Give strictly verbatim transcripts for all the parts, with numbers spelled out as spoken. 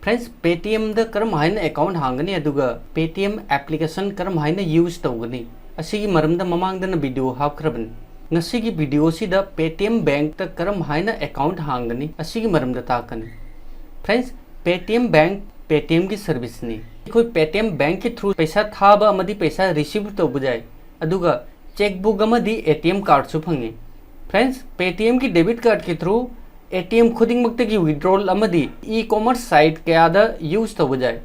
Friends, Paytmꯗ ꯀꯔꯝ ꯍꯥꯏꯅ account ꯍꯥꯡꯒꯅꯤ ꯑꯗꯨꯒ Paytm application ꯀꯔꯝ ꯍꯥꯏꯅ use ꯇꯧꯒꯅꯤ, ꯑꯁꯤꯒꯤ ꯃꯔꯝꯗ ꯃꯃꯥꯡꯗꯅ video ꯍꯥꯞꯈ꯭ꯔꯕꯅꯤ꯫ ꯉꯁꯤꯒꯤ video ꯑꯁꯤꯗ Paytm Bankꯇ ꯀꯔꯝ ꯍꯥꯏꯅ account ꯍꯥꯡꯒꯅꯤ, ꯑꯁꯤꯒꯤ ꯃꯔꯝꯗ ꯇꯥꯛꯀꯅꯤ꯫ Friends, Paytm Bank Paytmꯒꯤ serviceꯅꯤ꯫ ꯑꯩꯈꯣꯏ Paytm Bankꯀꯤ through ꯄꯩꯁꯥ ꯊꯥꯕ ꯑꯃꯗꯤ ꯄꯩꯁꯥ receive ꯇꯧꯕ ꯌꯥꯏ, ꯑꯗꯨꯒ chequebook ꯑꯃꯗꯤ ATM cardꯁꯨ ꯐꯪꯉꯤ꯫ Friends, Paytmꯒꯤ debit cardꯀꯤ through ATM ꯈꯨꯗꯤꯡꯃꯛꯇꯒꯤ withdrawal ꯑꯃꯗꯤ e-commerce site ꯀꯌꯥꯗ use ꯇꯧꯕ ꯌꯥꯏ꯫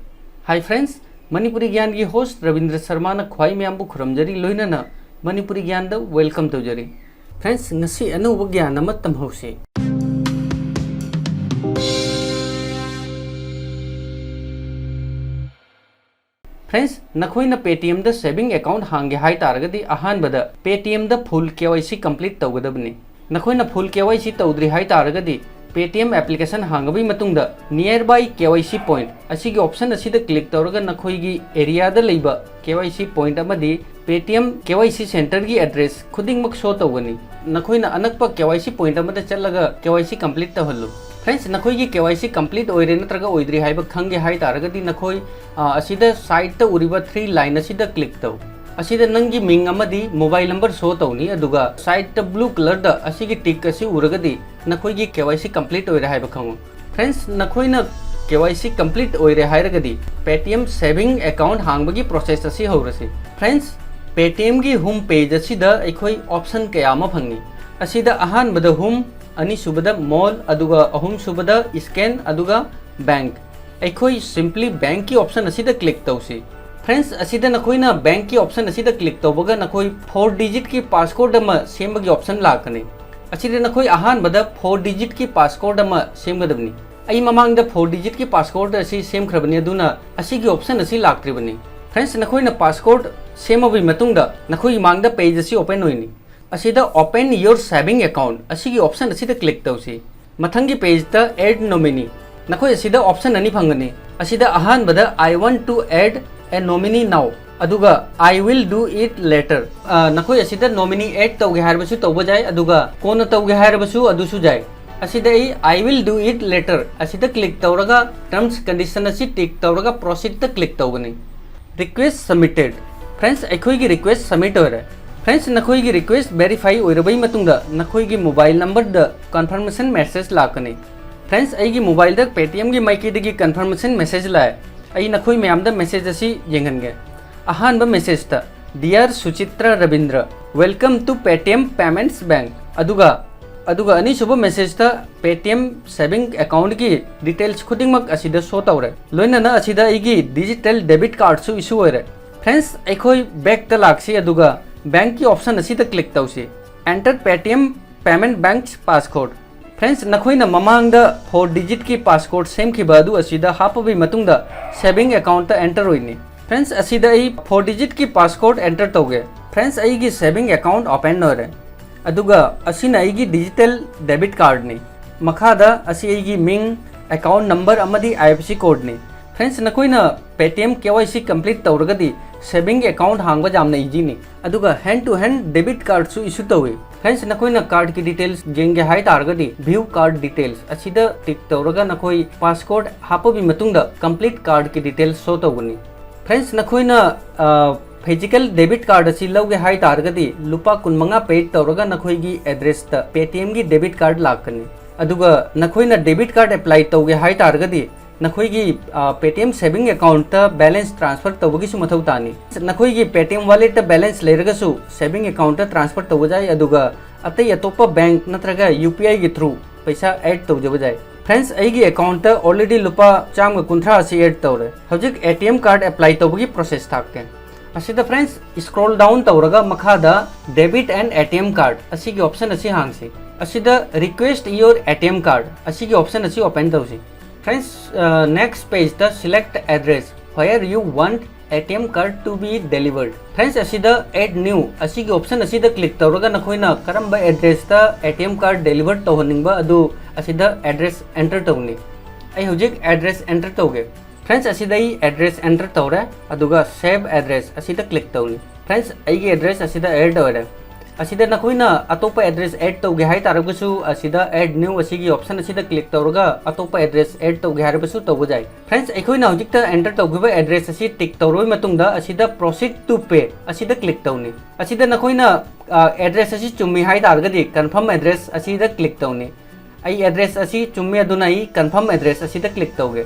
Hi friends, Manipuri ꯒ꯭ꯌꯥꯟꯒꯤ host Rabindra ꯁꯔꯃꯥꯅ ꯈ꯭ꯋꯥꯏ ꯃꯌꯥꯝꯕꯨ ꯈꯨꯔꯨꯝꯖꯔꯤ, ꯂꯣꯏꯅꯅ ꯃꯅꯤꯄꯨꯔꯤ ꯒ꯭ꯌꯥꯟꯗ welcome ꯇꯧꯖꯔꯤ꯫ Friends, ꯉꯁꯤ ꯑꯅꯧꯕ ꯒ꯭ꯌꯥꯟ ꯑꯃ ꯇꯝꯍꯧꯁꯤ꯫ Friends, ꯅꯈꯣꯏꯅ Paytmꯗ saving account ꯍꯥꯡꯒꯦ ꯍꯥꯏ ꯇꯥꯔꯒꯗꯤ ꯑꯍꯥꯟꯕꯗ Paytmꯗ full KYC complete ꯇꯧꯒꯗꯕꯅꯤ꯫ ꯅꯈꯣꯏꯅ full KYC ꯇꯧꯗ꯭ꯔꯤ ꯍꯥꯏ ꯇꯥꯔꯒꯗꯤ Paytm application ꯍꯥꯡꯉꯕꯒꯤ ꯃꯇꯨꯡꯗ nearby KYC point ꯑꯁꯤꯒꯤ option ꯑꯁꯤꯗ click ꯇꯧꯔꯒ ꯅꯈꯣꯏꯒꯤ areaꯗ ꯂꯩꯕ KYC point ꯑꯃꯗꯤ Paytm KYC centreꯒꯤ address ꯈꯨꯗꯤꯡꯃꯛ show ꯇꯧꯒꯅꯤ꯫ ꯅꯈꯣꯏꯅ ꯑꯅꯛꯄ KYC point ꯑꯃꯗ ꯆꯠꯂꯒ KYC complete ꯇꯧꯍꯜꯂꯨ꯫ Friends, ꯅꯈꯣꯏꯒꯤ KYC complete ꯑꯣꯏꯔꯦ ꯅꯠꯇ꯭ꯔꯒ ꯑꯣꯏꯗ꯭ꯔꯤ ꯍꯥꯏꯕ ꯈꯪꯒꯦ ꯍꯥꯏ ꯇꯥꯔꯒꯗꯤ ꯅꯈꯣꯏ, ꯑ, ꯑꯁꯤꯗ sideꯇ ꯎꯔꯤꯕ three line ꯑꯁꯤꯗ click ꯇꯧ꯫ ꯑꯁꯤꯗ ꯅꯪꯒꯤ ꯃꯤꯡ ꯑꯃꯗꯤ mobile number show ꯇꯧꯅꯤ, ꯑꯗꯨꯒ sideꯇ blue colourꯗ ꯑꯁꯤꯒꯤ tick ꯑꯁꯤ ꯎꯔꯒꯗꯤ ꯅꯈꯣꯏꯒꯤ KYC complete ꯑꯣꯏꯔꯦ ꯍꯥꯏꯕ ꯈꯪꯉꯨ꯫ Friends, ꯅꯈꯣꯏꯅ KYC complete ꯑꯣꯏꯔꯦ ꯍꯥꯏꯔꯒꯗꯤ Paytm saving account ꯍꯥꯡꯕꯒꯤ process ꯑꯁꯤ ꯍꯧꯔꯁꯤ꯫ Friends, Paytmꯒꯤ home page ꯑꯁꯤꯗ ꯑꯩꯈꯣꯏ option ꯀꯌꯥ ꯑꯃ ꯐꯪꯏ꯫ ꯑꯁꯤꯗ ꯑꯍꯥꯟꯕꯗ home, ꯑꯅꯤꯁꯨꯕꯗ more, ꯑꯗꯨꯒ ꯑꯍꯨꯝꯁꯨꯕꯗ scan, ꯑꯗꯨꯒ bank꯫ ꯑꯩꯈꯣꯏ simply bankꯀꯤ option ꯑꯁꯤꯗ click ꯇꯧꯁꯤ꯫ Friends, ꯑꯁꯤꯗ ꯅꯈꯣꯏꯅ bankꯀꯤ option ꯑꯁꯤꯗ click ꯇꯧꯕꯒ ꯅꯈꯣꯏ four digitꯀꯤ passcode ꯑꯃ ꯁꯦꯝꯕꯒꯤ option ꯂꯥꯛꯀꯅꯤ꯫ ꯑꯁꯤꯗ ꯅꯈꯣꯏ ꯑꯍꯥꯟꯕꯗ four digitꯀꯤ passcode ꯑꯃ ꯁꯦꯝꯒꯗꯕꯅꯤ꯫ ꯑꯩ ꯃꯃꯥꯡꯗ four digitꯀꯤ passcode ꯑꯁꯤ ꯁꯦꯝꯈ꯭ꯔꯕꯅꯤ, ꯑꯗꯨꯅ ꯑꯁꯤꯒꯤ option ꯑꯁꯤ ꯂꯥꯛꯇ꯭ꯔꯤꯕꯅꯤ꯫ Friends, ꯅꯈꯣꯏꯅ passcode ꯁꯦꯝꯃꯕꯒꯤ ꯃꯇꯨꯡꯗ ꯅꯈꯣꯏꯒꯤ ꯃꯥꯡꯗ page ꯑꯁꯤ open ꯑꯣꯏꯅꯤ꯫ ꯑꯁꯤꯗ open your saving account ꯑꯁꯤꯒꯤ option ꯑꯁꯤꯗ click ꯇꯧꯁꯤ꯫ ꯃꯊꯪꯒꯤ pageꯇ add nominee꯫ ꯅꯈꯣꯏ ꯑꯁꯤꯗ option ꯑꯅꯤ ꯐꯪꯒꯅꯤ꯫ ꯑꯁꯤꯗ ꯑꯍꯥꯟꯕꯗ "I want to add a nominee now" ꯑꯗꯨꯒ "I will do it later"꯫ ꯑ, ꯅꯈꯣꯏ ꯑꯁꯤꯗ nominee add ꯇꯧꯒꯦ ꯍꯥꯏꯔꯕꯁꯨ ꯇꯧꯕ ꯌꯥꯏ, ꯑꯗꯨꯒ ꯀꯣꯟꯅ ꯇꯧꯒꯦ ꯍꯥꯏꯔꯕꯁꯨ ꯑꯗꯨꯁꯨ ꯌꯥꯏ꯫ ꯑꯁꯤꯗ ꯑꯩ "I will do it later" ꯑꯁꯤꯗ click ꯇꯧꯔꯒ terms condition ꯑꯁꯤ tick ꯇꯧꯔꯒ proceed ꯇ click ꯇꯧꯒꯅꯤ꯫ Request submitted꯫ Friends, ꯑꯩꯈꯣꯏꯒꯤ request submit ꯑꯣꯏꯔꯦ꯫ Friends, ꯅꯈꯣꯏꯒꯤ request verify ꯑꯣꯏꯔꯕꯩ ꯃꯇꯨꯡꯗ ꯅꯈꯣꯏꯒꯤ mobile number ꯗ confirmation message ꯂꯥꯛꯀꯅꯤ꯫ Friends, ꯑꯩꯒꯤ mobile ꯗ Paytm ꯒꯤ ꯃꯥꯏꯀꯩꯗꯒꯤ confirmation message ꯂꯥꯛꯑꯦ꯫ ꯑꯩ ꯅꯈꯣꯏ ꯃꯌꯥꯝꯗ message ꯑꯁꯤ ꯌꯦꯡꯍꯟꯒꯦ꯫ ꯑꯍꯥꯟꯕ message ꯇ, "Dear Suchitra Ravindra, welcome to Paytm Payments Bank"꯫ ꯑꯗꯨꯒ, ꯑꯗꯨꯒ ꯑꯅꯤꯁꯨꯕ message ꯇ Paytm saving account ꯀꯤ details ꯈꯨꯗꯤꯡꯃꯛ ꯑꯁꯤꯗ show ꯇꯧꯔꯦ꯫ ꯂꯣꯏꯅꯅ ꯑꯁꯤꯗ ꯑꯩꯒꯤ digital debit card ꯁꯨ issue ꯑꯣꯏꯔꯦ꯫ Friends, ꯑꯩꯈꯣꯏ back ꯇ ꯂꯥꯛꯁꯤ, ꯑꯗꯨꯒ bank ꯀꯤ option ꯑꯁꯤꯗ click ꯇꯧꯁꯤ꯫ "Enter Paytm Payment Bank's passcode"꯫ Friends, ꯅꯈꯣꯏꯅ ꯃꯃꯥꯡꯗ four digit ꯀꯤ passcode ꯁꯦꯝꯈꯤꯕ ꯑꯗꯨ ꯑꯁꯤꯗ ꯍꯥꯞꯄꯕꯒꯤ ꯃꯇꯨꯡꯗ saving account ꯇ enter ꯑꯣꯏꯅꯤ꯫ Friends, ꯑꯁꯤꯗ ꯑꯩ four digit ꯀꯤ passcode enter ꯇꯧꯒꯦ꯫ Friends, ꯑꯩꯒꯤ saving account open ꯑꯣꯏꯔꯦ꯫ ꯑꯗꯨꯒ ꯑꯁꯤꯅ ꯑꯩꯒꯤ digital debit card ꯅꯤ꯫ ꯃꯈꯥꯗ ꯑꯁꯤ ꯑꯩꯒꯤ ꯃꯤꯡ, account number ꯑꯃꯗꯤ I F S C code ꯅꯤ꯫ Friends, ꯅꯈꯣꯏꯅ Paytm K Y C complete ꯇꯧꯔꯒꯗꯤ saving account ꯍꯥꯡꯕ ꯌꯥꯝꯅ easy ꯅꯤ꯫ ꯑꯗꯨꯒ hand to hand debit card ꯁꯨ issue ꯇꯧꯏ꯫ Friends, ꯅꯈꯣꯏꯅ card ꯀꯤ details ꯌꯦꯡꯒꯦ ꯍꯥꯏ ꯇꯥꯔꯒꯗꯤ view card details ꯑꯁꯤꯗ tick ꯇꯧꯔꯒ ꯅꯈꯣꯏ passcode ꯍꯥꯞꯄꯕꯒꯤ ꯃꯇꯨꯡꯗ complete card ꯀꯤ details show ꯇꯧꯒꯅꯤ꯫ Friends, ꯅꯈꯣꯏꯅ, ꯑ, physical debit card ꯑꯁꯤ ꯂꯧꯒꯦ ꯍꯥꯏ ꯇꯥꯔꯒꯗꯤ ꯂꯨꯄꯥ ꯀꯨꯟꯃꯉꯥ paid ꯇꯧꯔꯒ ꯅꯈꯣꯏꯒꯤ address ꯇ Paytm ꯒꯤ debit card ꯂꯥꯛꯀꯅꯤ꯫ ꯑꯗꯨꯒ ꯅꯈꯣꯏꯅ debit card apply ꯇꯧꯒꯦ ꯍꯥꯏ ꯇꯥꯔꯒꯗꯤ ꯅꯈꯣꯏꯒꯤ, ꯑ, Paytm saving account ꯇ balance transfer ꯇꯧꯕꯒꯤꯁꯨ ꯃꯊꯧ ꯇꯥꯅꯤ꯫ ꯅꯈꯣꯏꯒꯤ Paytm wallet ꯇ balance ꯂꯩꯔꯒꯁꯨ saving account ꯇ transfer ꯇꯧꯕ ꯌꯥꯏ, ꯑꯗꯨꯒ ꯑꯇꯩ ꯑꯇꯣꯞꯄ bank ꯅꯠꯇ꯭ꯔꯒ U P I ꯒꯤ through ꯄꯩꯁꯥ add ꯇꯧꯖꯕ ꯌꯥꯏ꯫ Friends, ꯑꯩꯒꯤ account ꯇ already ꯂꯨꯄꯥ ꯆꯥꯝꯃꯒ ꯀꯨꯟꯊ꯭ꯔꯥ ꯑꯁꯤ add ꯇꯧꯔꯦ꯫ ꯍꯧꯖꯤꯛ A T M card apply ꯇꯧꯕꯒꯤ process ꯇꯥꯛꯀꯦ꯫ ꯑꯁꯤꯗ friends, scroll down ꯇꯧꯔꯒ ꯃꯈꯥꯗ debit and A T M card ꯑꯁꯤꯒꯤ option ꯑꯁꯤ ꯍꯥꯡꯁꯤ꯫ ꯑꯁꯤꯗ request your A T M card ꯑꯁꯤꯒꯤ option ꯑꯁꯤ open ꯇꯧꯁꯤ꯫ Friends, ꯑ, next page ꯇ select address where you want A T M card to be delivered꯫ Friends, ꯑꯁꯤꯗ add new ꯑꯁꯤꯒꯤ option ꯑꯁꯤꯗ click ꯇꯧꯔꯒ ꯅꯈꯣꯏꯅ ꯀꯔꯝꯕ address ꯇ A T M card deliver ꯇꯧꯍꯟꯅꯤꯡꯕ ꯑꯗꯨ ꯑꯁꯤꯗ address enter ꯇꯧꯅꯤ꯫ ꯑꯩ ꯍꯧꯖꯤꯛ address enter ꯇꯧꯒꯦ꯫ Friends, ꯑꯁꯤꯗ ꯑꯩ address enter ꯇꯧꯔꯦ, ꯑꯗꯨꯒ save address ꯑꯁꯤꯗ click ꯇꯧꯅꯤ꯫ Friends, ꯑꯩꯒꯤ address ꯑꯁꯤꯗ add ꯑꯣꯏꯔꯦ꯫ ꯑꯁꯤꯗ ꯅꯈꯣꯏꯅ ꯑꯇꯣꯞꯄ address add ꯇꯧꯒꯦ ꯍꯥꯏ ꯇꯥꯔꯒꯁꯨ, ꯑꯁꯤꯗ add new ꯑꯁꯤꯒꯤ option ꯑꯁꯤꯗ click ꯇꯧꯔꯒ ꯑꯇꯣꯞꯄ address add ꯇꯧꯒꯦ ꯍꯥꯏꯔꯕꯁꯨ ꯇꯧꯕ ꯌꯥꯏ꯫ Friends, ꯑꯩꯈꯣꯏꯅ ꯍꯧꯖꯤꯛꯇ enter ꯇꯧꯈꯤꯕ address ꯑꯁꯤ tick ꯇꯧꯔꯕ ꯃꯇꯨꯡꯗ, ꯑꯁꯤꯗ proceed to pay ꯑꯁꯤꯗ click ꯇꯧꯅꯤ꯫ ꯑꯁꯤꯗ ꯅꯈꯣꯏꯅ, ꯑ, address ꯑꯁꯤ ꯆꯨꯝꯃꯤ ꯍꯥꯏ ꯇꯥꯔꯒꯗꯤ confirm address ꯑꯁꯤꯗ click ꯇꯧꯅꯤ꯫ ꯑꯩ address ꯑꯁꯤ ꯆꯨꯝꯃꯤ, ꯑꯗꯨꯅ ꯑꯩ confirm address ꯑꯁꯤꯗ click ꯇꯧꯒꯦ꯫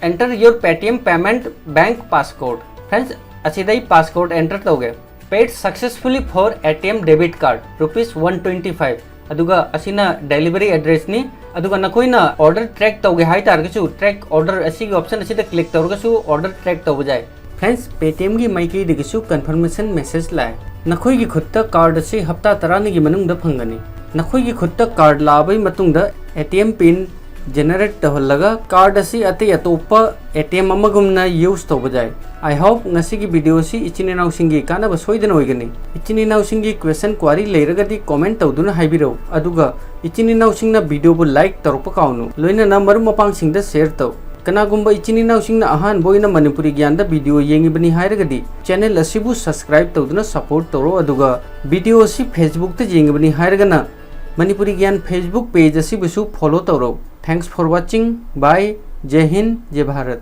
Enter your Paytm payment bank passcode꯫ Friends, ꯑꯁꯤꯗ ꯑꯩ passcode enter ꯇꯧꯒꯦ꯫ Paid successfully for A T M debit card, rupees one twenty five꯫ ꯑꯗꯨꯒ ꯑꯁꯤꯅ delivery addressꯅꯤ꯫ ꯑꯗꯨꯒ ꯅꯈꯣꯏꯅ order track ꯇꯧꯒꯦ ꯍꯥꯏ ꯇꯥꯔꯒꯁꯨ, track order ꯑꯁꯤꯒꯤ option ꯑꯁꯤꯗ click ꯇꯧꯔꯒꯁꯨ order track ꯇꯧꯕ ꯌꯥꯏ꯫ Friends, Paytmꯒꯤ ꯃꯥꯏꯀꯩꯗꯒꯤꯁꯨ confirmation message ꯂꯥꯛꯑꯦ꯫ ꯅꯈꯣꯏꯒꯤ ꯈꯨꯠꯇ card ꯑꯁꯤ ꯍꯞꯇꯥ ꯇꯔꯥꯅꯤꯒꯤ ꯃꯅꯨꯡꯗ ꯐꯪꯒꯅꯤ꯫ ꯅꯈꯣꯏꯒꯤ ꯈꯨꯠꯇ card ꯂꯥꯛꯑꯕꯒꯤ ꯃꯇꯨꯡꯗ, A T M pin generate ꯇꯧꯍꯜꯂꯒ card ꯑꯁꯤ ꯑꯇꯩ ꯑꯇꯣꯞꯄ A T M ꯑꯃꯒꯨꯝꯅ use ꯇꯧꯕ ꯌꯥꯏ꯫ I hope ꯉꯁꯤꯒꯤ video ꯑꯁꯤ ꯏꯆꯤꯟ ꯏꯅꯥꯎꯁꯤꯡꯒꯤ ꯀꯥꯟꯅꯕ ꯁꯣꯏꯗꯅ ꯑꯣꯏꯒꯅꯤ꯫ ꯏꯆꯤꯟ ꯏꯅꯥꯎꯁꯤꯡꯒꯤ question, query ꯂꯩꯔꯒꯗꯤ comment ꯇꯧꯗꯨꯅ ꯍꯥꯏꯕꯤꯔꯛꯎ꯫ ꯑꯗꯨꯒ ꯏꯆꯤꯟ ꯏꯅꯥꯎꯁꯤꯡꯅ videoꯕꯨ like ꯇꯧꯔꯛꯄ ꯀꯥꯎꯅꯨ꯫ ꯂꯣꯏꯅꯅ ꯃꯔꯨꯞ ꯃꯄꯥꯡꯁꯤꯡꯗ share ꯇꯧ꯫ ꯀꯅꯥꯒꯨꯝꯕ ꯏꯆꯤꯟ ꯏꯅꯥꯎꯁꯤꯡꯅ ꯑꯍꯥꯟꯕ ꯑꯣꯏꯅ ꯃꯅꯤꯄꯨꯔꯤ ꯒ꯭ꯌꯥꯟꯗ video ꯌꯦꯡꯉꯤꯕꯅꯤ ꯍꯥꯏꯔꯒꯗꯤ, channel ꯑꯁꯤꯕꯨ subscribe ꯇꯧꯗꯨꯅ support ꯇꯧꯔꯣ꯫ ꯑꯗꯨꯒ video ꯑꯁꯤ Facebookꯇ ꯌꯦꯡꯉꯤꯕꯅꯤ ꯍꯥꯏꯔꯒꯅ, ꯃꯅꯤꯄꯨꯔꯤ ꯒ꯭ꯌꯥꯟ Facebook page ꯑꯁꯤꯕꯨꯁꯨ follow ꯇꯧꯔꯣ꯫ Thanks for watching. Bye. Jai Hind, Jai Bharat.